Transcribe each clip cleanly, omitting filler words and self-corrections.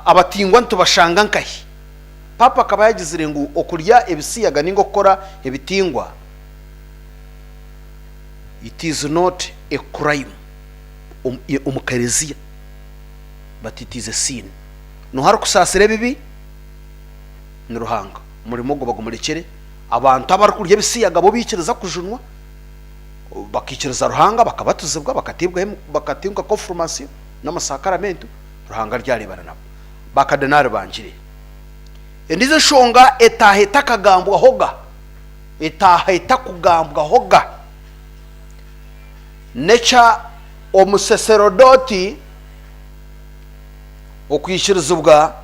Abatingwa nitubashanga nkahi? Paapa akaba yagizire ngu okurya ebisiyaga ninga okukora ebitingwa it is not a crime omu kereziya but it is a sin. Noha arikusaasira ebibi? Ni Ruhanga. Omurimo ogwo bagumurekyere abantu abarikurya ebisiyaga bo baikiriza kujunwa, bakaikiriza Ruhanga bakabatizibwa bakateebwa konfirmasiyo n'amasakaramentu. Ruhanga aryareebana nabo. Baakadinaari bangire. Endiijo enshonga etaaha etakagambwahoga, etaaha etakugambwahoga, n'ekya omuseserodooti okwikirizibwa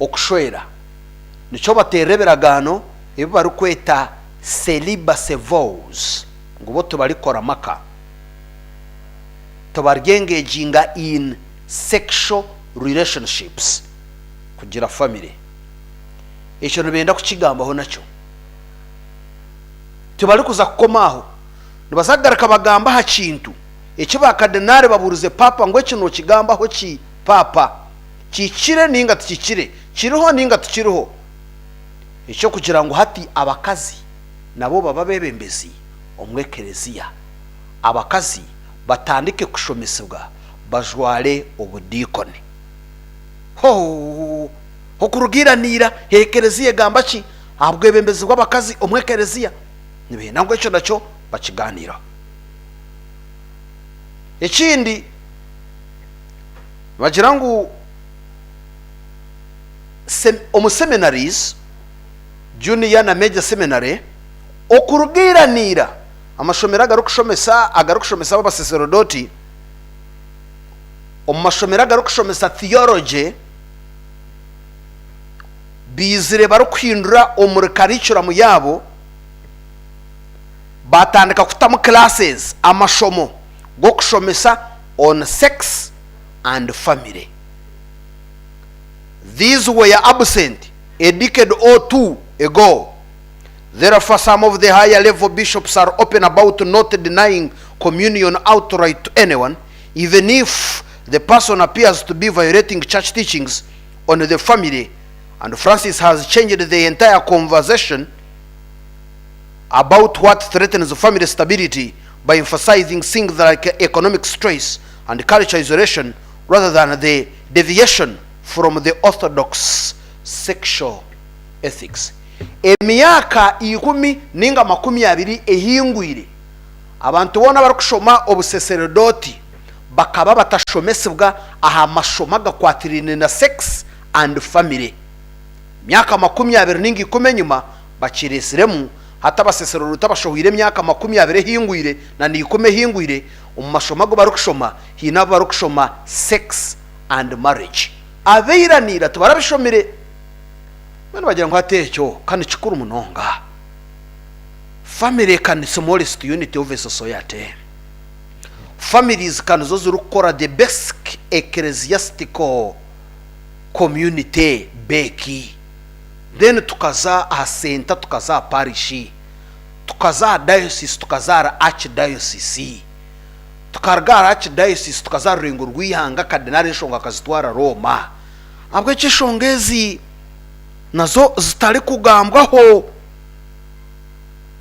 okushwera. Nikyo bateerera ebiragaano ebi barikweta celibacy vows, ngu bo tibarikora maka. Tibaryengeginga in sexual relationships kugira family. Ekyo nibenda kukigambaho nakyo. Tibarikuza kukoma aho. Nibaza kugaruka bagambe aha kintu eki ba Cardinal babuurize Paapa ngu eki nokigambaho ki Paapa? Kihikire ninga tikihikire? Kiriho ninga tikiriho? Eky'okugira ngu hati abakazi nabo babe abebembezi omu ekereziya. Abakazi batandike kushomesibwa bajware obudiikoni. Hoo! Okuruga ira na ira, ekereziya egamba ki aha bwebembezi bw'abakazi omu ekereziya? Nibenda ngu ekyo nakyo bakigaaniireho. Ekindi, nibagira ngu omu seminaries, junior na major seminary, okuruga ira na ira, Amashomero agarikushomesa agarikushomesa ab'abasaserodooti omu mashomero agarikushomesa theology baizire barikuhindura omuri curriculum yaabo baatandika kutamu classes, amashomo g'okushomesa on sex and family. These were absent a decade or two ago. Therefore some of the higher level bishops are open about not denying communion outright to anyone, even if the person appears to be violating church teachings on the family, and Francis has changed the entire conversation about what threatens family stability by emphasizing things like economic stress and cultural isolation rather than the deviation from the orthodox sexual ethics. Emyaka ikumi nainga 20 ehingwire, abantu boona abarikushoma obuseseredooti bakaba batashomesibwa aha mashomo agakwatiraine na sex and family. Emyaka 20 nainga ikumi enyima bakireetsiremu, hati abaseseredooti abashohwire emyaka 20 ehingwire na n'ikumi ehingwire, omu mashomo agu barikushoma haine abu barikushoma sex and marriage. Abaira naira tibarabishomire. Mbwenu bagira ngu hati ekyo ka ni kikuru munonga. Family ka ni smallest unit of a society. Families ka nizo zirikukora the basic ecclesiastical community beeki. Then tukaza aha centre tukaza aha parish, tukaza aha diocese tukaza ahari archdiocese, tukaruga ahari archdiocese tukaza aha rurengo rw'eihanga Cardinal enshonga akazitwara Rooma. Ahabw'enki enshonga ezi nazo zitarikugambwaho?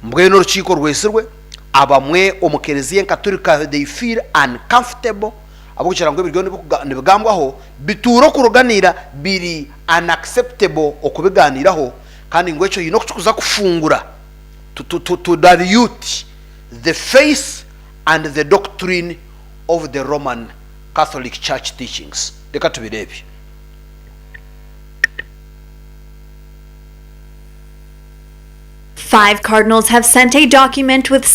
Mbwenu orukiiko rwetsirwe, abamwe omu kereziya enkaturika they feel uncomfortable ahabw'okugira ngu ebiriyo nibigambwaho bituura okuruganiira biri unacceptable okubigaaniiraho kandi ngu ekyo haine oku kirikuza kufungura to, to, to, to dilute the faith and the doctrine of the Roman Catholic Church teachings. Reka tubireebe. Five cardinals have sent a document with.